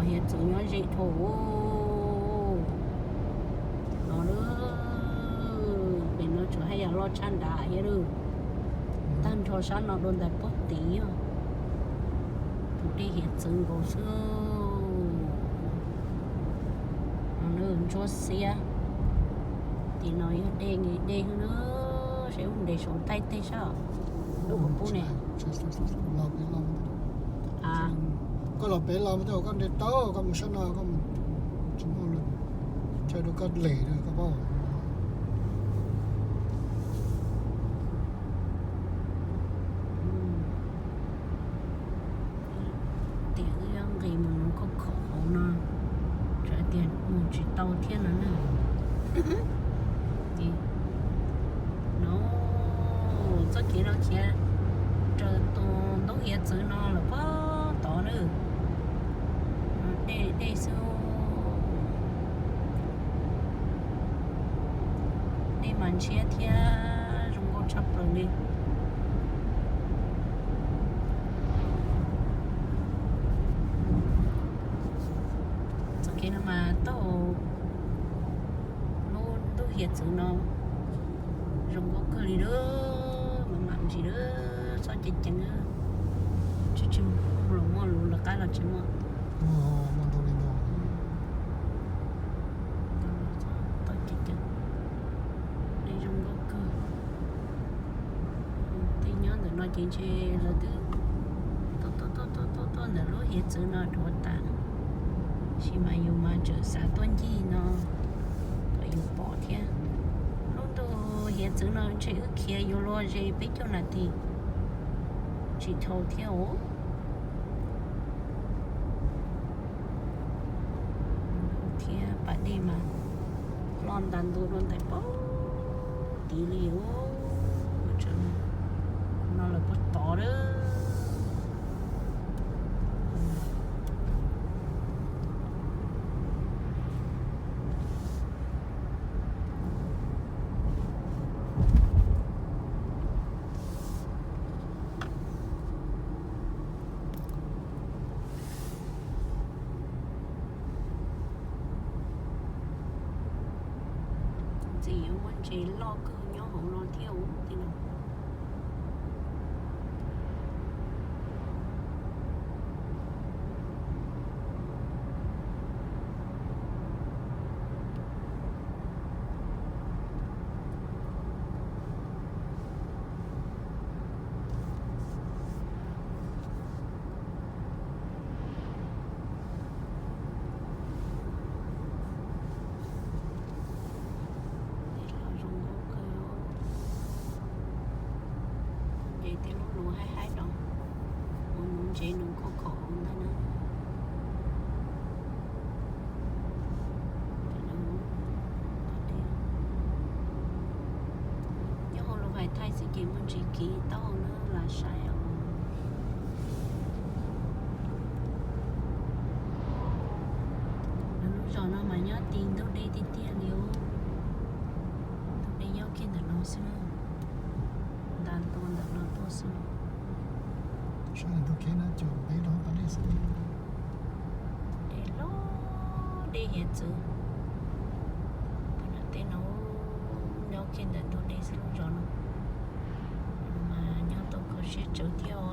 Hiav txwv nyob ze dhau no lawm. Pem no tsuas haj yam loj tshaj nrad thiab lawm. Tag nrho sab no dua ntais puag tid yog tus dej hiav txwv nkaus xwb. No ntsuab xiab. Tim no yog dej nqis dej xwb na, seb ub nres saum ntaij teg sab. Lub kuv pub ne. Koj los pem los mas, koj nres tau, koj mus sab no koj mus tsis muaj, chaw rau koj lem koj paub. Tiam wb yuav nqis mus nuv khauj khaum hauv no, tsam tias mus tsis tau thiab no na. No, txoj kev no khiav raws tus ntug hiav txwv no lawm puag tod na. Dej, dej xwb. Dej mas ntshiab thiab zoo nkauj tshaj plaws li. Txoj kev no mas taug lub ntug hiav txwv no zoo nkauj kawg li lawm, mam mam ntsis lawm, txhob ceev ceev, tsis tsis los muaj lus lawv qab los tsis muaj. Txhob ceev ceev, dej zoo nkauj kawg. Tej nyob ntawm no ces ntshe lawv twb tuaj tuaj tuaj tuaj tuaj ntawm lub hiav txwv no dhuav tas, tab sis mas yus mas tseem xav tuaj ncig no kom yus pom thiab. Lub ntug hiav txwv no ntshe wb khiav yuav luag ze peb caug nas this tsis dhau thiab os. Thiab pas dej mas loj ntas ntua dua ntais puag tid li os. No lawm puag tod lawm. Ntxim yuav muaj ntses loj kawg nyob hauv no thiab ub tej no. Tej no zoo nkauj kawg. Ces tej lub nuv haib haib no, ua nuv ntsev nuv khauj khaum ntag na. Nyob hauv lub vais thaij xwb ces muaj ntsis kiv taub hau na lam saib os. Lub zos no mas nyob ti ntug dej tiag tiag li os. Ntug dej nyob kiag ntawm no xwb na, nta ntua ntawm no tuaj xwb. Saib ntug kev no cuag peb rau pas dej xwb. Dej loj, dej hiav txwv. Tej no nyob kiag ntawm ntug dej xwb lub zos no. Mas nyob tau kho siab tsawv thiab os.